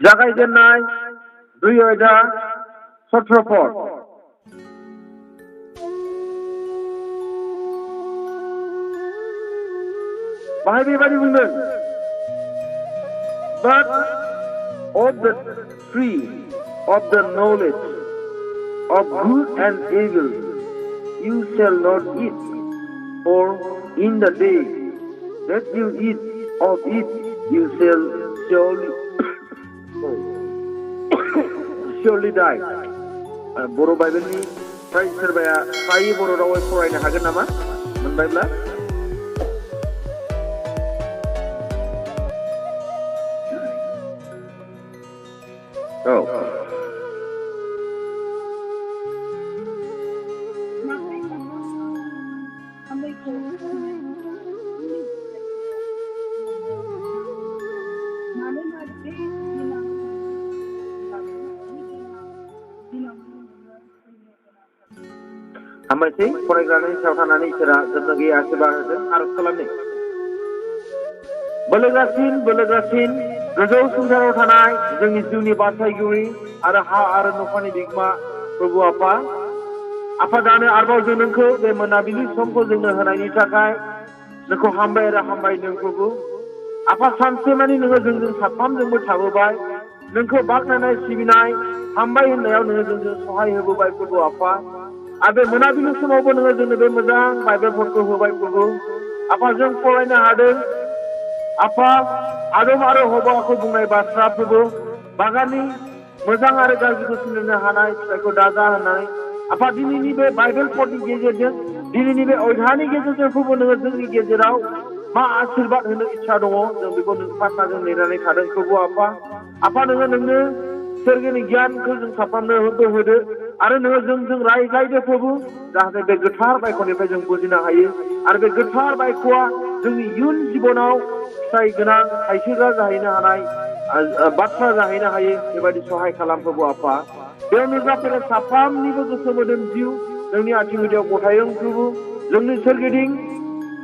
जागायजेननाय 2 आयदा 17 पद बाहाय बेबादि बुंदों but of the tree of the knowledge of good and evil you shall not eat, for in the day that you eat of it you shall surely die. बर' बाइबेलनि फ्राय सोरबाया फ्राय बर' रावै फरायनो हागोन नामा मोनबायब्ला हामबायसै फरायग्रानि सायाव थानानै इसोरा जोबनो गैया आशीर्बाद होदों आरज खालामनि बोलोग्रासिन गोजौ संसाराव थानाय जोंनि जिउनि बासायगिरि आरो हा आरो न'खरनि बिगोमा प्रभु आफादानो आरोबाव जों नोंखौ बे मोनाबिलि समखौ जोंनो होनायनि थाखाय नोंखौ हामबाय आरो हामबाय नों प्रभु आफा सानसेमानि नोङो जोंजों साफ्रोमजोंबो थाबोबाय नोंखौ बाख्नायनाय सिबिनाय हामबाय होननायाव नोङो जोंजों सहाय होबोबाय प्रभु आफा आरो बे मोनाबिलि समावबो नोङो जोंनो बे मोजां बाइबेलफोरखौ होबाय प्रभु आफा जों फरायनो हादों आफा आदम आरो हवाखौ बुंनाय बाथ्रा प्रभु बागाननि मोजां आरो गाज्रिखौ सिनायनो हानाय फिथाइखौ दाजा होनाय आफा दिनैनि बे बाइबेल पदनि गेजेरजों दिनैनि बे अध्यायनि गेजेरजों प्रभु नोङो जोंनि गेजेराव मा आशीर्बाद होनो इच्छा दङ जों बेखौ नों फारसा नेनानै थादों प्रभु आफा नोङो नोंनो सोरगोनि गियानखौ जों साफ्रोमनो होदो आरो नोङो जों रायज्लायदो प्रभु जाहाथे बे गोथार बाइख'निफ्राय जों बुजिनो हायो आरो बे गोथार बाइख'आ जोंनि इयुन जिबनाव फिथाइ गोनां थाइसेग्रा जाहैनो हानाय बाथ्रा जाहैनो हायो बेबायदि सहाय खालाम प्रभु आफा बेयाव नुजाफैनाय साफ्रोमनिबो गोसो मोदोम जिउ नोंनि आथिं गुदियाव गथायदों प्रभु जोंनि सोरगिदिं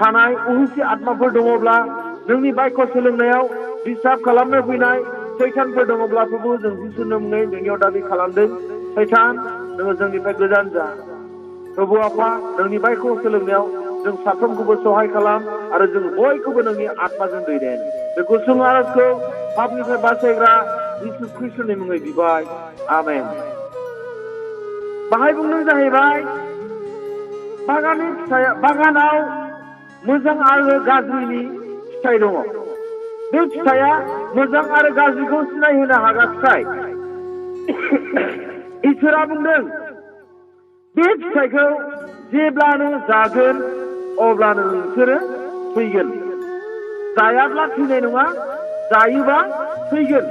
थानाय उहुसि आत्माफोर दङब्ला नोंनि बाइख' सोलोंनायाव डिस्टार्ब खालामनो फैनाय सैतानफोर दङब्ला प्रभु जों जिसुनि मुङै नोंनियाव दाबि खालामदों सैतान नोङो जोंनिफ्राय गोजान जा प्रभु आफा नोंनि बाइख' सोलोंनायाव जों साफ्रोमखौबो सहाय खालाम आरो जों बयखौबो नोंनि आत्माजों दैदेन बे गुसुं आरजखौ पापनिफ्राय बासायग्रा जिसु ख्रिस्टनि मुङै बिबाय आमेन बाहाय बुंनो जाहैबाय बागाननि फिथाइया बागानाव मोजां आरो गाज्रिनि फिथाइ दङ बे फिथाइया मोजां आरो गाज्रिखौ सिनायहोनो हाग्रा फिथाइ इसोरा बुंदों बे फिथाइखौ जेब्लानो जागोन अब्लानो नोंसोरो थैगोन जायाब्ला थैनाय नङा जायोबा थैगोन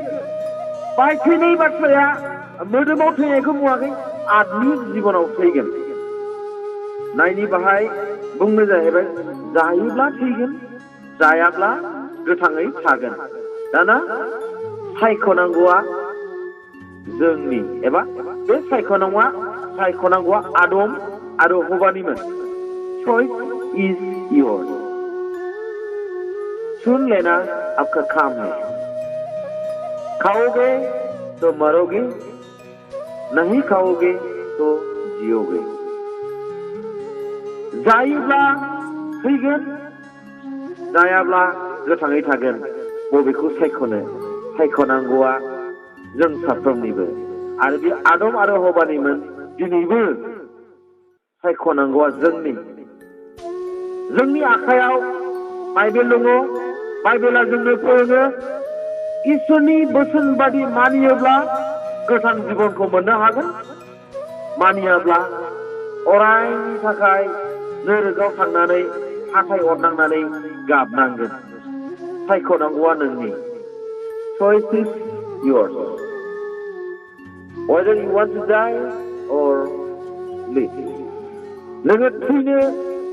बाहाय थैनाय बाथ्राया मोदोमाव थैनायखौ बुङाखै आत्मिक जिबनाव थैगोन नायनि बाहाय बुंनो जाहैबाय जायोब्ला थैगोन जायाब्ला गोथाङै थागोन दाना सायख'नांगौआ जोंनि एबा बे सायख'नांगौआ आदम आरो हवानिमोन चॉइस इज योर्स सुन लेना आपका काम है खाओगे तो मरोगे नहीं खाओगे तो जियोगे जायोब्ला थैगोन जायाब्ला गोथाङै थागोन बबेखौ सायख'नांगौआ जों साफ्रोमनिबो आरो बे आदम आरो हवानिमोन दिनैबो सायख'नांगौआ जोंनि आखायाव बाइबेल दङ बाइबेला जोंनो फोरोङो इसोरनि बोसोन बादि मानियोब्ला गोथां जिबनखौ मोननो हागोन मानियाब्ला अरायनि थाखाय नोरगाव थांनानै हाथाय अरनांनानै गाबनांगोन सायख'नांगौआ नोंनि choice is yours whether you want to die or live नोङो थैनो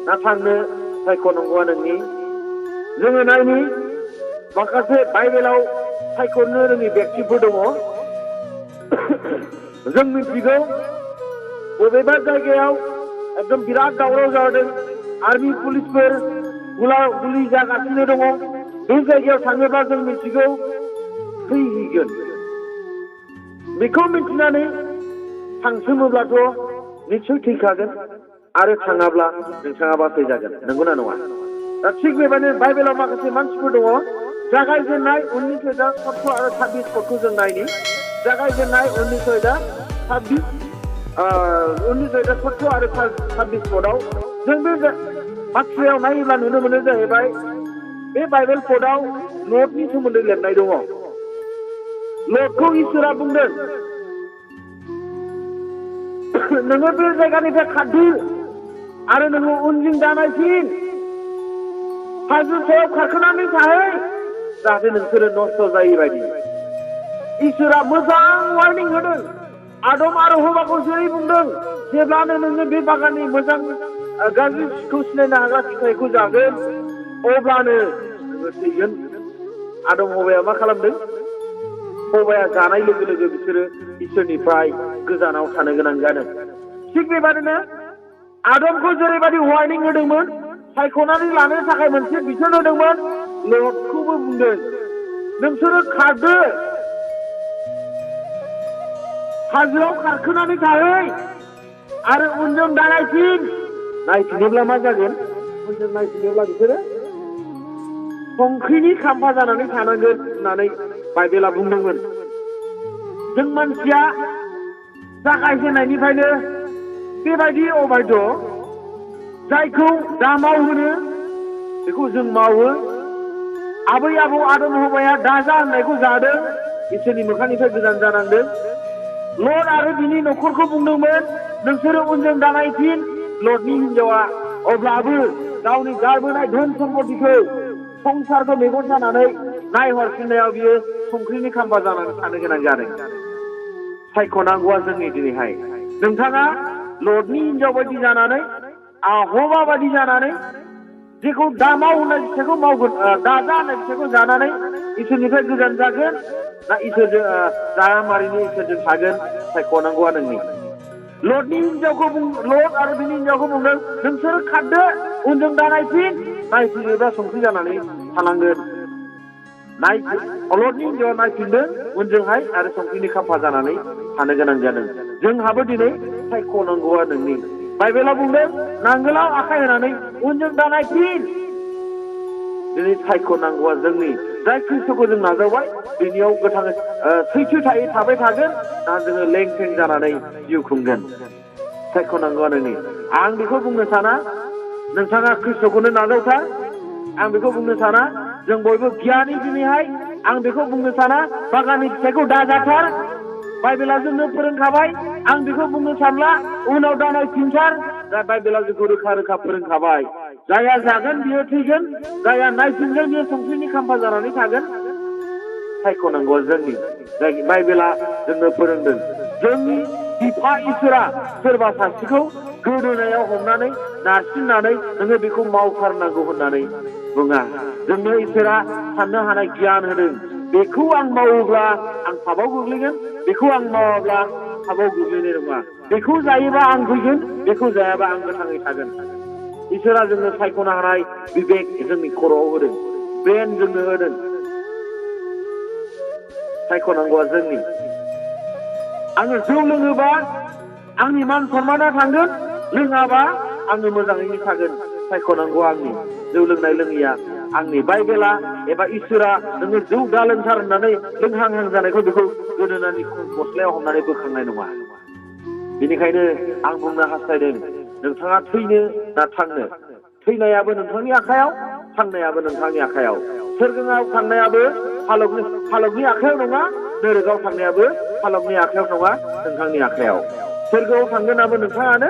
ना थांनो सायख'नांगौआ नोंनि जोङो नायनि माखासे बाइबेलाव सायख'नो रोङि व्यक्तिफोर दङ जों मिथिगौ बबेबा जायगायाव एकदम बिराद दावराव जादों आर्मी पुलिसफोर गुलि जागासिनो दङ बे जायगायाव थाङोब्ला जों मिथिगौ थैहैगोन बेखौ मिथिनानै थांसोमोब्लाथ' निस्सय थैखागोन आरो थाङाब्ला नोंथाङा बासायजागोन नंगौना नङा दा थिग बेबायदिनो बाइबेलाव माखासे मानसिफोर दङ जागायजेननाय 19:17 आरो 26 पदखौ जों नायनि जागायजेननाय 19:26 19:17 आरो 26 पदआव जों बे बाथ्रायाव नायोब्ला नुनो मोनो जाहैबाय बे बाइबेल पदआव लटनि सोमोन्दै लिरनाय दङ लटखौ इसोरा बुंदों नोङो बे जायगानिफ्राय खारदो आरो नोङो उनजों दानायफिन हाजो सायाव खारखोनानै थाहै जाहाथे नोंसोरो नस्थ' जायै बायदि इसोरा मोजां वार्निं होदों आदम आरो हवाखौ जेरै बुंदों जेब्लानो नोङो बे बागाननि मोजां गाज्रिखौ सिनायनो हाग्रा फिथाइखौ जागोन अब्लानो नोङो थैगोन आदम हवाया मा खालामदों हवाया जानाय लोगो लोगो बिसोरो इसोरनिफ्राय गोजानाव थानो गोनां जादों थिग बेबादिनो आदमखौ जेरैबायदि वार्निं होदोंमोन सायख'नानै लानो थाखाय मोनसे बिथोन होदोंमोन लटखौबो बुंदों नोंसोरो खारदो हाजोआव खारखोनानै थाहै आरो उनजों दानायफिन नायफिनोब्ला मा जागोन उनजों नायफिनोब्ला बिसोरो संख्रिनि खाम्फा जानानै थानांगोन होननानै बाइबेला बुंदोंमोन जों मानसिया जागायजेननायनिफ्रायनो बेबायदि अबायध जायखौ दा मावहोनो बेखौ जों मावो आबै आबौ आदम हवाया दाजा होननायखौ जादों इसोरनि मोखांनिफ्राय गोजान जानांदों लट आरो बिनि न'खरखौ बुंदोंमोन नोंसोरो उनजों दानायफिन लटनि हिनजावा अब्लाबो गावनि गारबोनाय धोन सम्पतिखौ संसारखौ मेगन जानानै नायहरफिननायाव बियो संख्रिनि खाम्फा जानानै थानो गोनां जादों सायख'नांगौआ जोंनि दिनैहाय नोंथाङा लटनि हिनजाव बायदि जानानै हवा बायदि जानानै जेखौ दा माव होननाय फिथाइखौ मावगोन दाजा होननाय फिथाइखौ जानानै इसोरनिफ्राय गोजान जागोन ना इसोरजों जायामारिनि इसोरजों थागोन सायख'नांगौआ नोंनि लटनि हिनजावखौ लट आरो बिनि हिनजावखौ बुंदों नोंसोरो खारदो उनजों दा नायफिनोब्ला संख्रि जानानै थानांगोन लटनि हिनजावा नायफिनदों उनजोंहाय आरो संख्रिनि खाम्फा जानानै थानो गोनां जादों जोंहाबो दिनै सायख'नांगौआ नोंनि बाइबेलाव बुंदों नांगोलाव आखाइ होनानै उनजों दा नायफिन दिनै सायख'नांगौआ जोंनि जाय ख्रिस्ट'खौ जों नाजावबाय बेनियाव गोथां सैथो थाबाय थागोन ना जोङो लेंथें जानानै जिउ खुंगोन सायख'नांगौआ नोंनि आं बेखौ बुंनो साना नोंथाङा ख्रिस्ट'खौनो नाजावथार आं बेखौ बुंनो साना जों बयबो गियानि दिनैहाय आं बेखौ बुंनो साना बागाननि फिथाइखौ दाजाथार बाइबेला जोंनो फोरोंखाबाय आं बेखौ बुंनो सानला उनाव दानायफिनथार दा बाइबेला जोंखौ रोखा रोखा फोरोंखाबाय जाया जागोन बियो थैगोन जाया नायफिनगोन बियो संख्रिनि खाम्फा जानानै थागोन सायख'नांगौआ जोंनि जाय बाइबेला जोंनो फोरोंदों जोंनि बिफा इसोरा सोरबा सासेखौ गोदोनायाव हमनानै नारसिननानै नोङो बेखौ मावथारनांगौ होननानै बुङा जोंनो इसोरा साननो हानाय गियान होदों बेखौ आं मावोब्ला आं पापाव गोग्लैगोन बेखौ आं मावाब्ला पापाव गोग्लैनाय नङा बेखौ जायोबा आं फैगोन बेखौ जायाबा आं गोथाङै थागोन इसोरा जोंनो सायख'नो हानाय बिबेक जोंनि खर'आव होदों ब्रेन जोंनो होदों सायख'नांगौआ जोंनि आङो जौ लोङोबा आंनि मान सन्माना थांगोन लोङाबा आङो मोजाङैनो थागोन सायख'नांगौआ आंनि जौ लोंनाय लोङैया आंनि बाइबेला एबा इसोरा नोङो जौ दा लोंथार होननानै लोंहांहां जानायखौ बेखौ गोदोनानि गस्लायाव हमनानै बोखांनाय नङा बेनिखायनो आं बुंनो हास्थायदों नोंथाङा थैनो ना थांनो थैनायाबो नोंथांनि आखायाव थांनायाबो नोंथांनि आखायाव सोरगोआव थांनायाबो फालकनि आखायाव नङा नोरोगाव थांनायाबो फालकनि आखायाव नङा नोंथांनि आखायाव सोरगोआव थांगोनाबो नोंथाङानो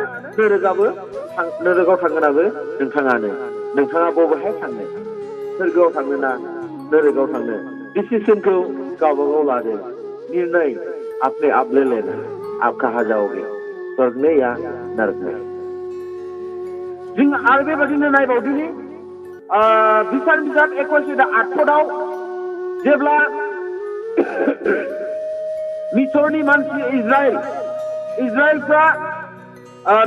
नोरोगाव थांगोनाबो नोंथाङा बबेहाय थांनो सोरगोआव थांनो ना नोरोगाव थांनो डिसिसनखौ गावबा गाव लादो निर्णय आपने आप ले लेना आप कहाँ जाओगे स्वर्ग में या नरक में जों आरो बेबायदिनो नायबावदिनि बिसान बिजाब 21:8 जेब्ला मिसरनि मानसि इजराइलफ्रा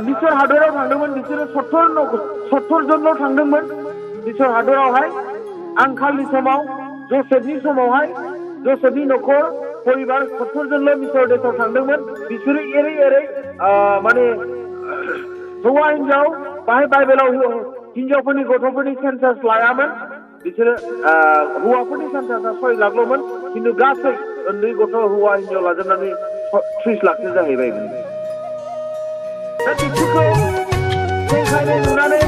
मिसर हादराव थांदोंमोन बिसोरो 70 जनल' थांदोंमोन मिसर हादरावहाय आंखालनि समाव जसेफनि समावहाय जसेफनि न'खर परिबार 70 जनल' मिसर देशआव थांदोंमोन बिसोरो एरै एरै माने हौवा हिनजाव बाहाय बाइबेलाव हिनजावफोरनि गथ'फोरनि सेन्सास लायामोन बिसोरो हौवाफोरनि सेन्सासा 6 लाखल'मोन खिन्थु गासै उन्दै गथ' हौवा हिनजाव लाजोबनानै 30 लाखसो जाहैबायमोन दा बिसोरखौ खेंखायनाय नुनानै